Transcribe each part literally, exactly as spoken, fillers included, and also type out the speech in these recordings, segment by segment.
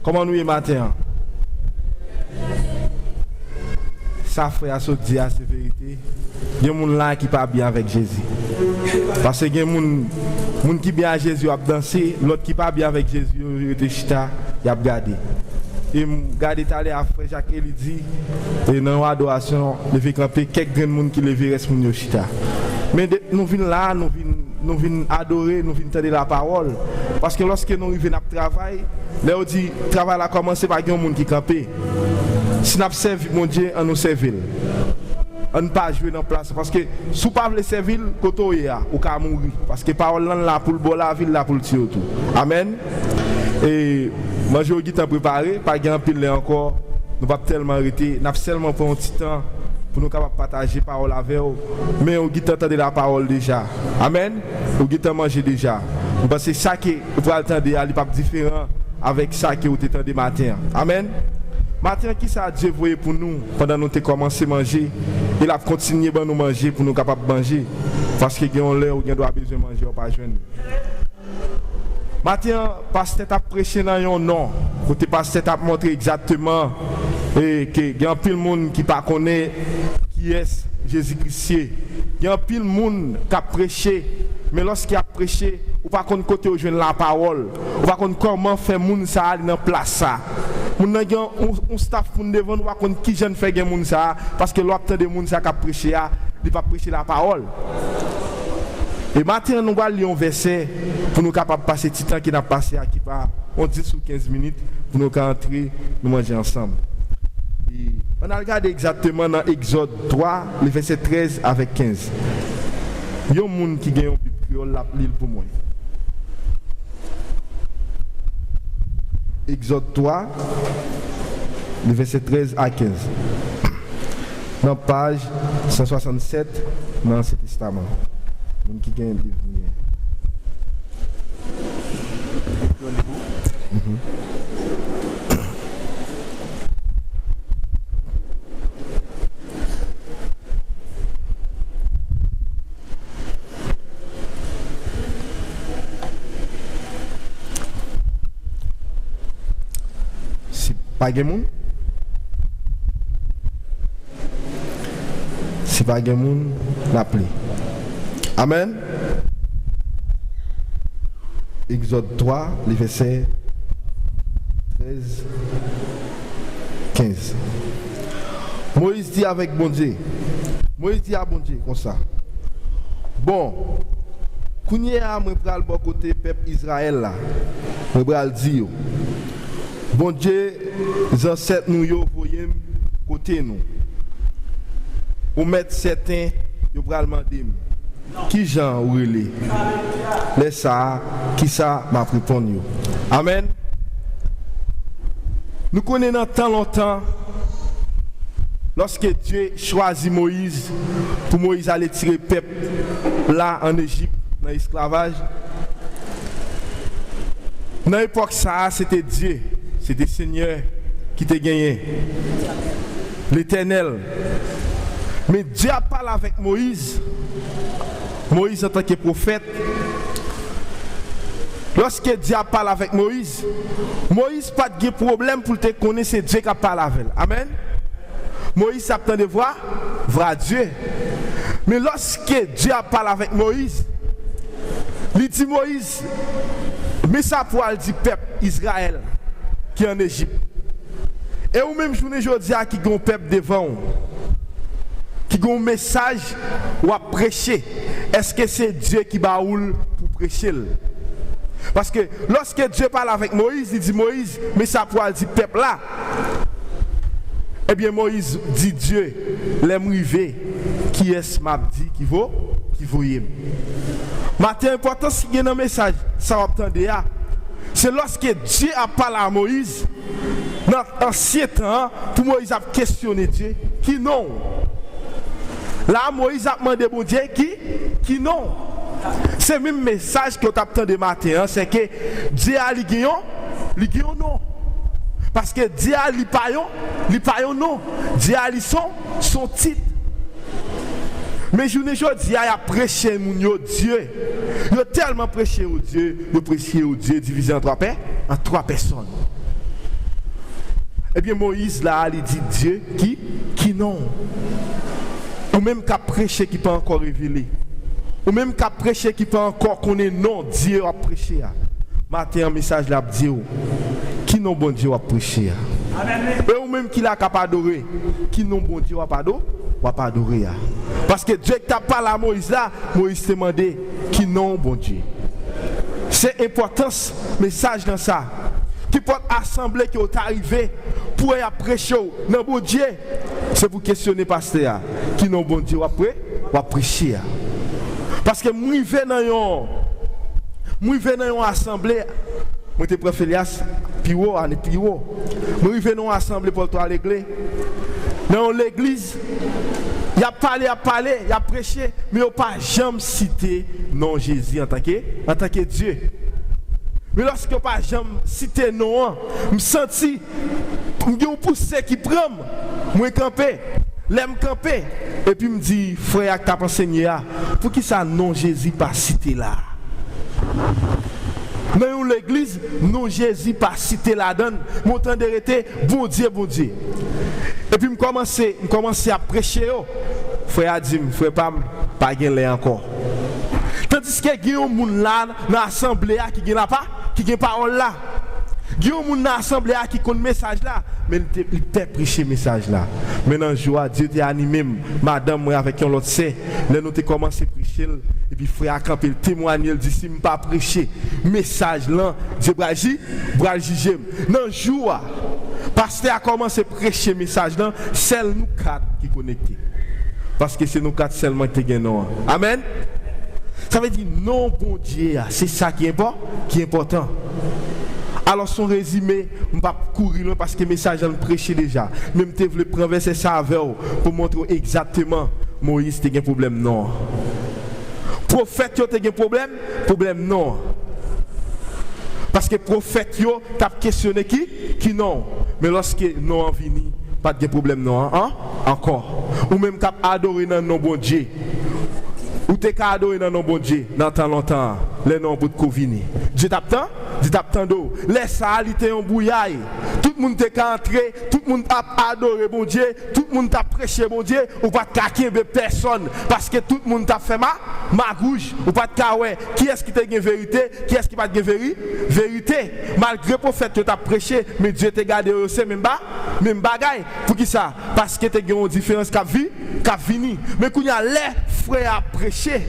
Kòman nou ye maten an? Sa frè a sot di a se verite. Gen moun la ki pa byen avèk Jezi. Paske gen moun, moun ki byen ak Jezi yo ap danse, lòt ki pa byen avèk Jezi yo rete chita, y ap gade. E m gade talè a frè Jacques li di, e nan yon adorasyon, leve kanpe, kèk grenn moun ki leve, rès moun yo chita. Men de, nou vin la, nou vin, nou vin adore, nou vin tande lapawòl. Paske lòske nou rive n ap travay, lè yo di travay la kòmanse, pa gen yon moun ki kanpe. Si n ap sèvi Bondye, ann nou sèvi l. Ann pa jwe nan plas la. Paske si w pa vle sèvi l, kote w ye a, ou ka mouri. Paske pawòl lan la pou l ba w lavi, l la pou l tiye w tou. Amèn. E manje yo gentan prepare, pa gen anpil lè ankò. Nou p ap tèlman rete. N ap sèlman pran yon ti tan pou nou kapab pataje pawòl avè w. Men ou gentan tande lapawòl deja. Amèn. Ou gentan manje deja. M panse sa ke ou pral tande a, li p ap diferan avèk sa ke ou te tande maten an. Amèn. Maten an, kisa Dye voye pou nou pandan nou te kòmanse manje, e l ap kontinye ban nou manje pou nou kapab manje? Paske gen yon lè ou gen dwa bezwen manje, ou pa jwenn li. Maten an, pastè t ap preche nan yon non, kote pastè t ap montre egzakteman, e, ke gen anpil moun ki pa konnen kiyès Jezi Kris ye. Gen anpil moun k ap preche, men lòske y ap preche, ou pa konn kote yo jwenn lapawòl, ou pa konn kòman fè moun sa a li nan plas sa a. Moun nan gen yon, yon staff moun devan l, ou pa konn kijan l fè gen moun sa a, paske lè w ap tande moun sa a k ap preche a, li p ap preche lapawòl. E maten an, nou pral li yon vèsè pou nou kapab pase ti tan ke n ap pase a, ki pa yon dis ou kenz minit, pou nou ka antre, nou manje ansanm. E ann al gade egzakteman nan Egzòd twa, le vèsè trèz avèk kenz. Yon moun ki gen yon Bib kreyòl, l ap li l pou mwen. Egzòd twa, le vèsè trèz a kenz. Nan paj san swasannsèt nan Ansyen Testaman. Moun ki gen liv li. Mhm. Si pa gen moun, si pa gen moun, n ap li. Amèn. Egzòd twa, li vèsè trèz, kenz. Moyiz di avèk Bondye, Moyiz di a Bondye konsa, "Bon, kounye a mwen pral bò kote pèp Izrayèl la, mwen pral di yo, 'Bondye zansèt nou yo voye m kote nou.' Ou mèt sèten yo pral mande m, 'Kijan ou rele?' Lè sa a, kisa m ap reponn yo?" Amèn. Nou konnen nan tan lontan, lòske Dye chwazi Moyiz pou Moyiz ale tire pèp la ann Ejip nan esklavaj, nan epòk sa a, se te Dye, se te Senyè ki te genyen, Letènèl. Men Dye ap pale avèk Moyiz, Moyiz antanke pwofèt. Lòske Dye ap pale avèk Moyiz, Moyiz pa t gen pwoblèm pou l te konnen se Dye k ap pale avè l. Amèn. Moyiz ap tande vwa, vwa Dye. Men lòske Dye ap pale avèk Moyiz, li di Moyiz, "Men sa pou w al di pèp Izrayèl ki ann Ejip." E ou menm jounen jodi a ki gen yon pèp devan w, ki gen yon mesaj w ap preche, èske se Dye ki ba ou l pou preche l? Paske lòske Dye pale avèk Moyiz, li di Moyiz, "Men sa pou w al di pèp la." Ebyen, Moyiz di Dye, "Lè m rive, kiyès m ap di ki vo, ki voye m?" Maten, enpòtans ki gen nan mesaj sa w ap tande a, se lòske Dye ap pale a Moyiz, nan ansyen tan an, pou Moyiz ap kesyone Dye, "Ki non w?" La a, Moyiz ap mande Bondye, "Ki, ki non w?" Se menm mesaj ke w t ap tande maten an, se ke Dye a, li gen yon, li gen yon non. Paske Dye a, li pa yon, li pa yon non. Dye a, li se yon, se yon tit. Men jounen jodi a, y ap preche moun yo Dye. Yo tèlman preche yo Dye, yo preche yo Dye divize an twa pè, an twa pèsòn. Ebyen, Moyiz la a, li di Dye, ki, ki non? Ou menm k ap preche ki pa ankò revele. Ou menm k ap preche ki pa ankò konnen non Dye w ap preche a. Maten an, mesaj la ap di w, ki non Bondye w ap preche a? E ou menm ki la k ap adore, ki non Bondye w ap ado-, w ap adore a? Paske Dye ki t ap pale a Moyiz la, Moyiz te mande, ki non Bondye? Se enpòtans mesaj nan sa. Kenpòt asanble ke w ta rive, pou wè y ap preche w nan Bondye, se pou kesyone pastè a, ki non Bondye w ap pre-, w ap preche a? Paske m rive nan yon, m rive nan yon asanble, mwen te pran Felyas pi wo, ane pi wo. Mwen rive nan yon asanble Pòl Twa Legle, nan yon legliz, y ap pale, y ap pale, y ap preche, men yo pa janm site non Jezi antanke, antanke Dye. Men lòske yo pa janm site non an, m santi m gen yon pouse ki pran m, mwen kanpe. Lè m kanpe, epi m di frè a k t ap ansenye a, poukisa non Jezi pa site la? Nan yon legliz, non Jezi pa site ladan l, men w tande rete, Bondye, Bondye. Epi m kòmanse, m kòmanse ap preche yo. Frè a di m, frè pa m, pa gen lè ankò. Tandiske gen yon moun la nan asanble a ki gen lapa, ki gen pawòl la. Gen yon moun nan asanble a ki konn mesaj la, men li te, li pè preche mesaj la. Men nan jou a, Dye te anime m, madanm mwen avèk yon lòt sè, lè nou te kòmanse preche l, epi frè a kanpe, l temwanye, l di, si m pa preche mesaj lan, Dye pral ji-, pral jije m. Nan jou a, pastè a kòmanse preche mesaj lan, sèl nou kat ki konekte. Paske se nou kat sèlman ki te gen non an. Amèn. Sa vle di non Bondye a, se sa ki enpò-, ki enpòtan. Alò, se yon rezime, m p ap kouri lwen paske mesaj lan preche deja. Men m te vle pran vèsè sa avè w pou montre w egzakteman Moyiz te gen pwoblèm non an. Pwofèt yo te gen pwoblèm, pwoblèm non an. Paske pwofèt yo t ap kesyone ki, ki non. Men lòske non an vini, pa t gen pwoblèm non an, an, ankò. Ou menm k ap adore nan non Bondye, ou te ka adore nan non Bondye nan tan lontan an, lè non an potko vini. Dye t ap tan-, Dye t ap tande w. Lè sa a, li te yon bouyay. Tout moun te ka antre, tout moun t ap adore Bondye, tout moun t ap preche Bondye, ou pa t ka kenbe pèsonn, paske tout moun t ap fè ma-, magouj. Ou pa t ka wè kiyès ki te gen verite, kiyès ki pa t gen veri-, verite. Malgre pwofèt yo t ap preche, men Dye te gade yo, yo se menm ba-, menm bagay. Poukisa? Paske te gen yon diferans k ap vi-, k ap vini. Men kounye a, lè frè a ap preche,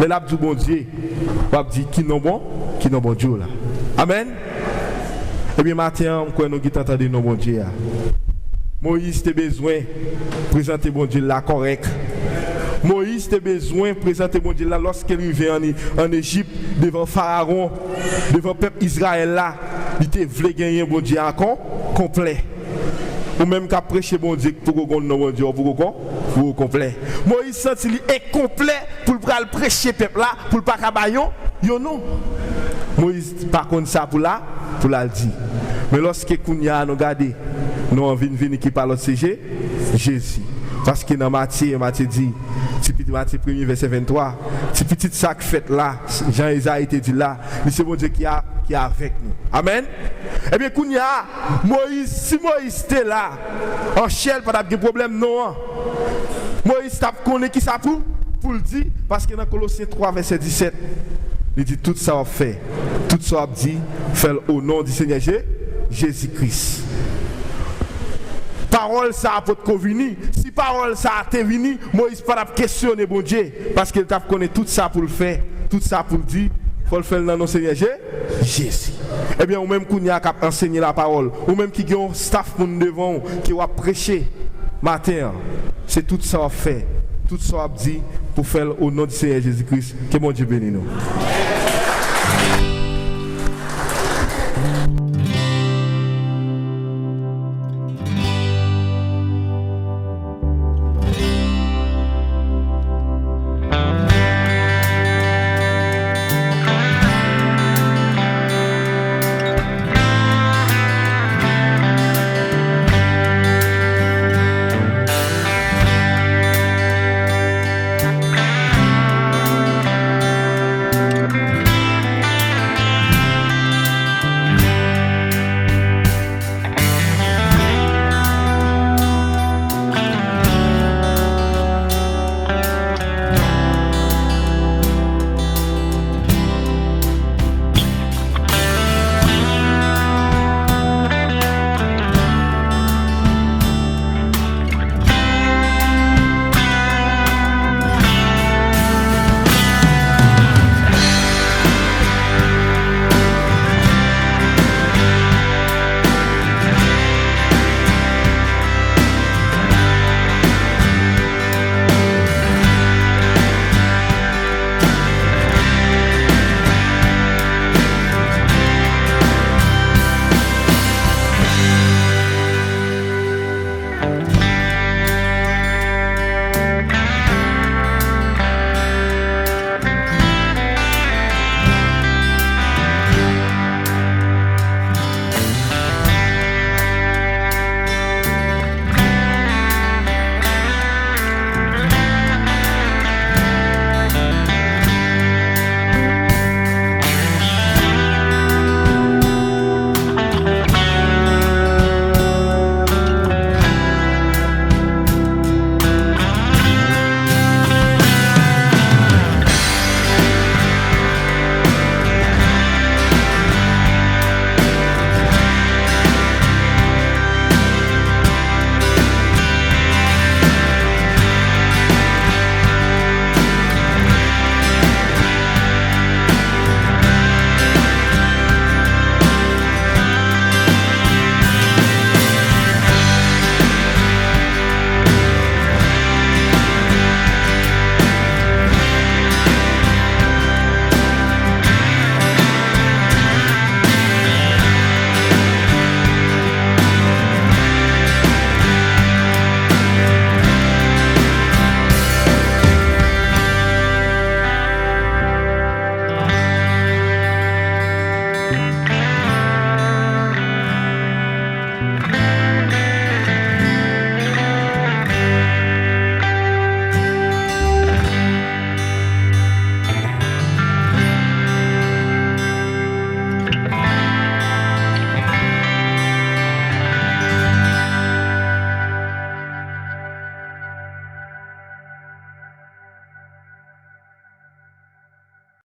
lè l ap di w Bondye, w ap di, ki non bon, ki non Bondye w la? Amèn. Ebyen, maten an, m kwè nou gentan tande non Bondye a. Moyiz te bezwen prezante Bondye l la kòrèk. Moyiz te bezwen prezante Bondye l la lòske l rive ann, ann Ejip, devan Farawon, devan pèp Izrayèl la. Li te vle genyen Bondye a kon-, konplè. Ou menm k ap preche Bondye ki poko konn non Bondye, ou poko kon-, poko konplè. Moyiz santi li enkonplè pou l pral preche pèp la, pou l pa ka ba yon, yon non. Moyiz pa konn sa pou l a, pou l al di. Men lòske kounye a nou gade, non an vin vini ki pa lòt se Je-, Jezi. Paske nan Matye, Matye di, ti pitit, Matye premye vèsè venntwa, ti pitit sa k fèt la, jan Ezayi te di l la, li se Bondye ki a, ki avèk nou. Amèn. Ebyen, kounye a, Moyiz, si Moyiz te la, an chè, l pa t ap gen pwoblèm non an. Moyiz t ap konnen kisa pou, pou l di, paske nan Kolosyen twa vèsè disèt, li di, tout sa w ap fè, tout sa w ap di, fè l o non di Senyè Je-, Jezi Kris. Pawòl sa a potko vini. Si pawòl sa a te vini, Moyiz pa t ap kesyone Bondye, paske l t ap konnen tout sa pou l fè, tout sa pou l di, fò l fè l nan non Senyè Je-, Jezi. Ebyen, ou menm kounye a k ap ansenye lapawòl, ou menm ki gen yon staf moun devan w ke w ap preche maten an, se tout sa w ap fè, tout sa w ap di pou fè l o non di Senyè Jezi Kris. Ke Bondye beni nou.